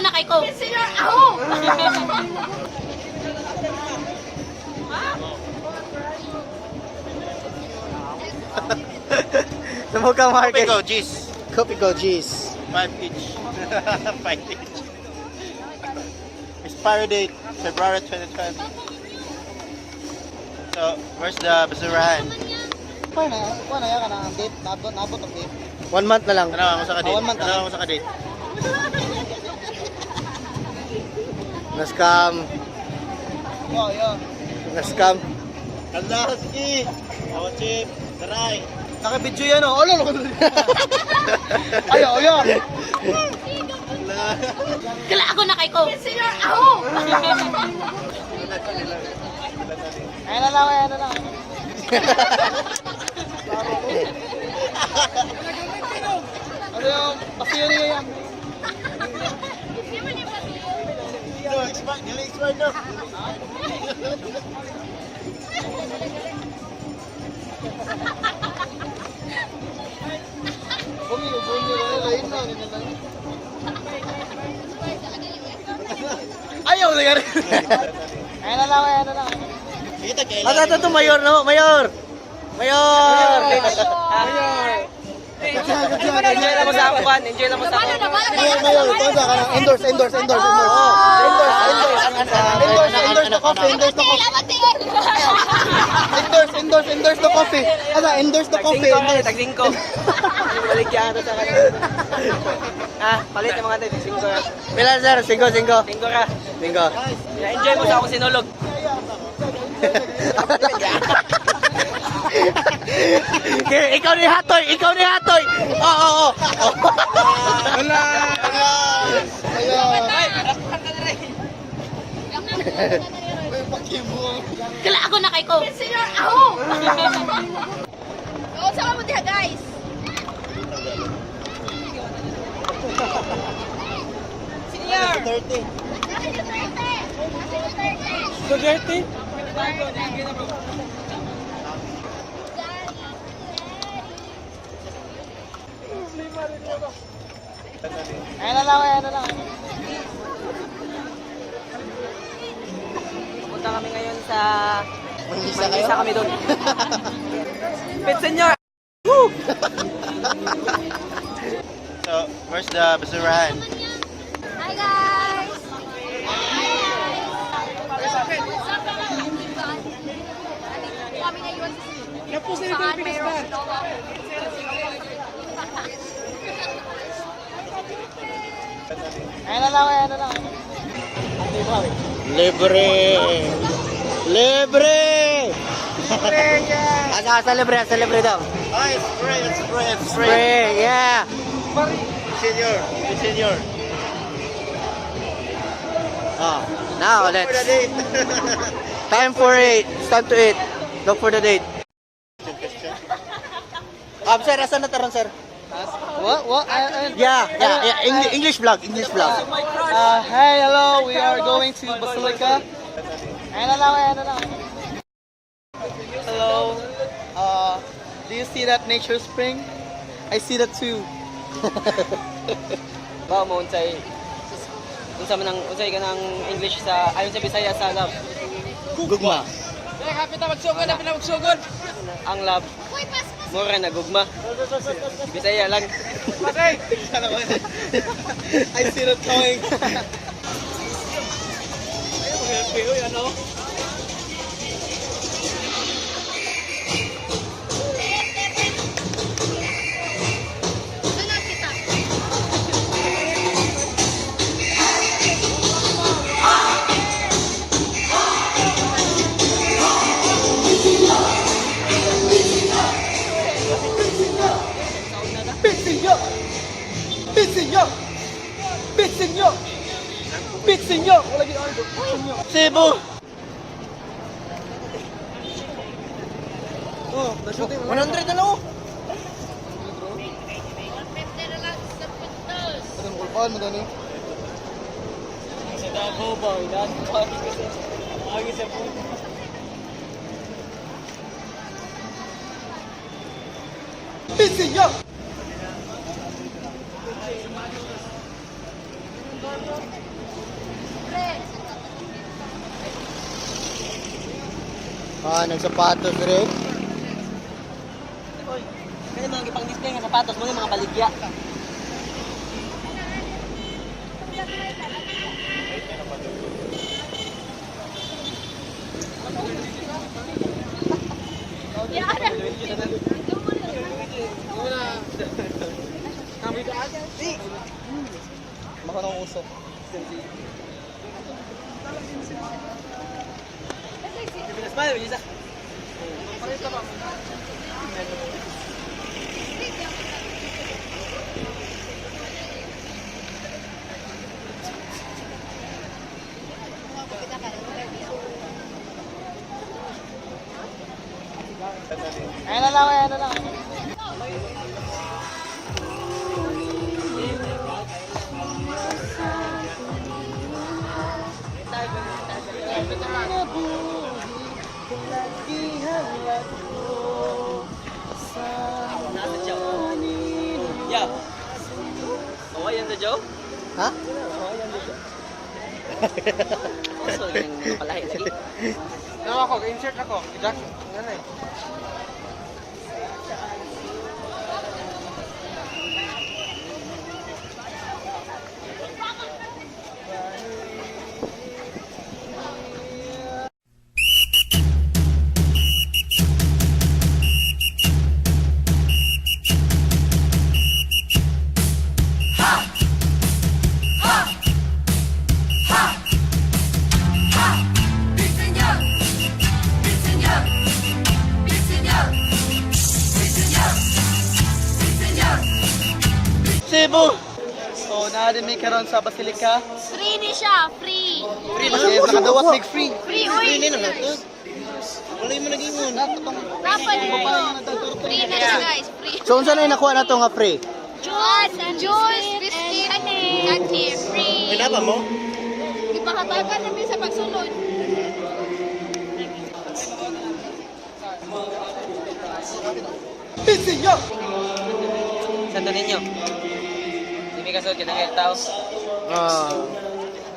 na kay ko. Senyor, aho! Sa Mocha Market. Pico, cheese. Kopiko cheese. 5 each. 5 each. Expiry date, February 2020. So, where's the basurahan? Kuha na yan ka na ang date, nabot ang date. One month na lang. Ano mo sa kadate? Ah, one month na Ano mo sa kadate? Na-scam. Oh, yeah. Na-scam. Hala, sige! Ako, chip. Taray. Naka-video yan oh. Olo, olo. Ayo, ayo. Kala ako na kay ko. Senyor, aho! Ayan na lang, ayan na lang. Ano yung pasiyo niya yan? No, expired. Dili expired no. Bumi, bumi, lain na, lain na. Ayaw na yan. Ayan na lang, ayan na lang. Sige, kailan. Ata ito, mayor, no? Mayor! Mayor! Enjoy lang mo sa ako, enjoy lang mo sa ako. Mayor, mayor, ito sa kanang endorse, endorse, endorse, endorse. Endorse, endorse. Endorse, endorse the coffee, endorse the coffee. Endorse, endorse, endorse the coffee. Ano, endorse the coffee, Tag-singko, endorse. tag-singko. Balik yan sa kanila. Ah, palit ang mga tayo, tag-singko. Pila, sir? Singko, singko. Singko ra. Singko. Na-enjoy mo sa akong sinulog. Okay, ikaw ni Hatoy! Ikaw ni Hatoy! Oo, oo, oo. Wala. Ayan. May pakibo. Kala ako na kay ko. Senyor, aho! Oo, sa mo diha, guys. Senior! 30. Duterte! Duterte? Ayan na lang, ayan na lang. Pupunta kami ngayon sa... Mangisa kayo? Mangisa kami doon. Pet Senior! So, where's the basurahan? Hi, guys! Hi, guys! Kami ngayon sa saan mayroong Ayan na lang, ayan na lang. Libre! Libre! Asa, asa libre, asa libre daw. Ay, spray, spray, spray. Spray, yeah! Senior, senior. Oh, now For the let's... date. Time for it. It's time to eat. Look for the date. Sir, asan na taron, sir? What? What? Yeah. English vlog, English vlog. Hey, hello. We are going to Basilica. Ayan na lang, ayan na lang. Hello. Do you see that nature spring? I see that too. Ba mo unsay unsa man ang unsay ka ng English sa ayon sa Bisaya sa love. Gugma. Ang love Uy, pas pas! mura na gugma. Bisaya lang. I see that coming. Sunod kita. Bitsinyo! Bitsinyo! Bitsinyo! Bitsinyo! Wala ginagawa. Bitsinyo! Cebu! Oh, na-shooting. 100 na lang oh. 150 na lang sa puntos. Ano mo kulpaan mo dani? Sa Davao ba ilan kasi agi sa Bitsinyo! Ah, nagsapatos rin. Oy, kaya mga ipang-display nga sapatos mo mga baligya. Baka nang uso. Pinas pa, isa. Ayan na lang, ayan na lang. Nasa Joe. Yeah. Okay yan sa Joe? Ha? Okay yan sa Joe. Also, yung palahi lagi. No, ako, insert ako. Jack, yan eh. Cebu! So, naa din may karon sa Basilica. Free ni siya, free. Free ba siya? Nakadawat big free. Free, uy. Free na lang. Wala mo nag-ingon. Dapat free na siya, guys, free. So, unsa na yung nakuha na to nga free? Juice, juice, biscuit, candy, free. Pinapa mo? Ipakatagan namin sa pagsulod. Senyor! Santo Niño. Hindi may kasod, kinangil tao. Ah.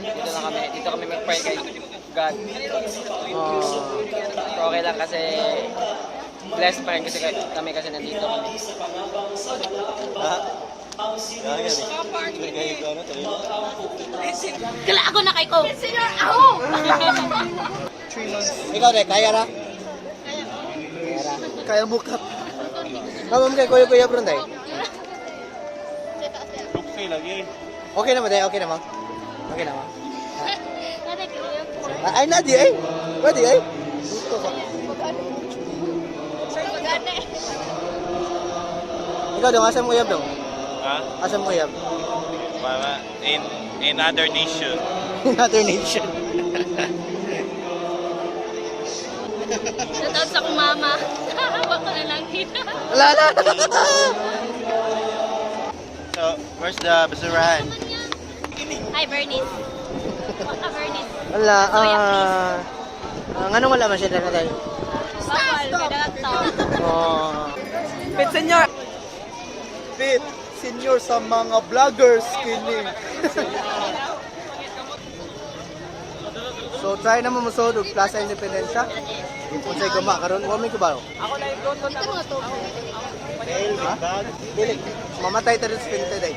Dito lang kami. Dito kami mag-pray kay God. Ah. Pero okay lang kasi blessed pa rin kasi kami kasi nandito kami. Ha? Kaya ko ano, talino. Kala ako na kay ko. Senyor, ako! Ikaw de, kaya ra? Kaya mo kap. Kamo kay kuya kuya bro day. Luksi lagi. Okay na mo day, okay na mo. Okay na mo. Ah, Ay na di ay. Pwede ay. Ikaw dong, asa mo uyab dong? Ha? Asa mo uyab? Mama, in other nation. Another nation. Shoutout sa akong mama. Hawak ko na lang dito. Wala na. So, where's the basurahan? Hi, Bernice. Waka, Bernice. Wala. Ah, ah, nganong wala man siya na tayo? Bawal, kailangan tao. Oh. Pit Senyor! Fit, senior sa mga vloggers kini. So try na mo musod og Plaza Independencia. Unsay gama karon wa may kabalo. Ako na yung goto Ito mga to. Ha? Dili. Mamatay ta rin sa pinte day.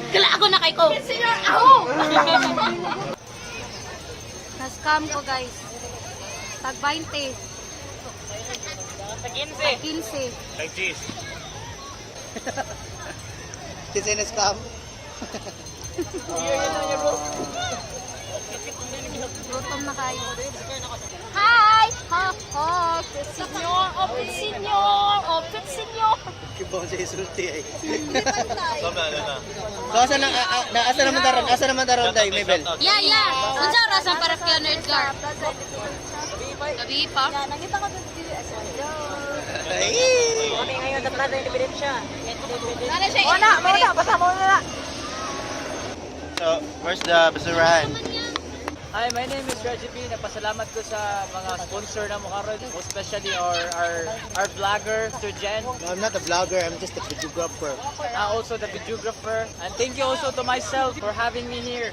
Kala ako na kay ko. Senyor, ako! Na-scam ko guys. Tag 20. Sa 15. 15. Like cheese. Kinsay na scam? Gutom na kayo. Hi! Ha, ha, Senyor, oh, senyor, oh, senyor. Kibaw sa isulti ay. So, ano na? So asa na ah, na asa naman daron? Asa naman daron day, Mabel? Yeah, yeah. Unsa oras ang para kay Edgar? Gabi pa. Ay. Kami ngayon sa Plaza Independencia. Nana siya. Wala, wala, basta mo na. So, where's the basurahan? Hi, my name is Reggie B. Napasalamat ko sa mga sponsor na mo karon, especially our vlogger, Sir Jen. No, I'm not a vlogger, I'm just a videographer. Also the videographer. And thank you also to myself for having me here.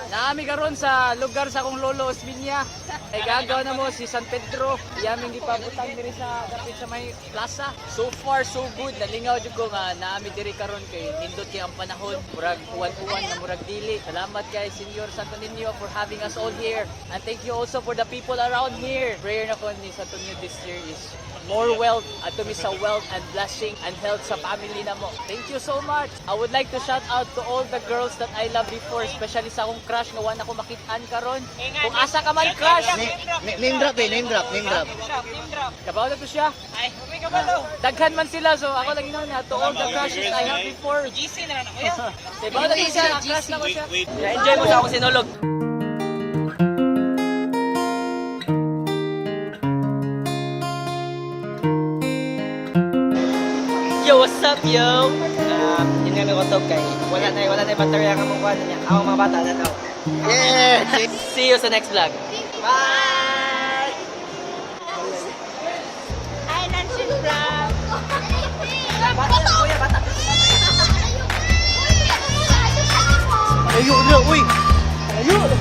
Naami karon sa lugar sa akong lolo Osminia. Ay gagaw na mo si San Pedro. Iyaming gipabutang diri sa dapit sa may plaza. So far so good. Nalingaw jud ko nga naami diri karon kay nindot kay ang panahon. Murag uwan-uwan na murag dili. Salamat kay Senyor Santo Niño for having us all here. And thank you also for the people around here. Prayer na ko ni Santo Niño this year is more wealth at mi sa wealth and blessing and health sa family na mo. Thank you so much. I would like to shout out to all the girls that I love before, especially sa akong crush nga wala ko makitaan karon. Kung asa ka man crush, Name drop eh, name drop, name drop. Kabaw na to siya. Ay, daghan man sila so ako lang ginawa niya to all the crushes I have before. GC na lang ako ya. Kabaw na to siya, crush na ko siya. Wait, Na-enjoy mo sa akong sinulog. Yo, what's up, yo? Yun nga may to kay wala na yung baterya nga mong kuha niya. Ako mga bata na daw. Yeah! See you sa next vlog. Bye! Hi, Nancy Brown. Bata na, kuya, bata. Ayun na, uy! Ayun!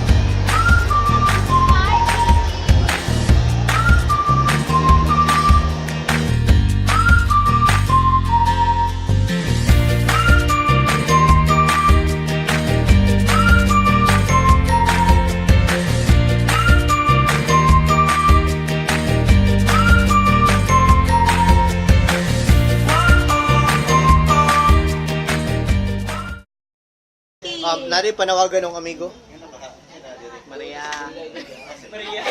Nari panawagan ng amigo. Maria. Maria.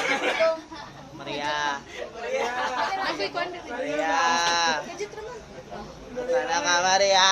Maria. Maria. Sana ka, Maria.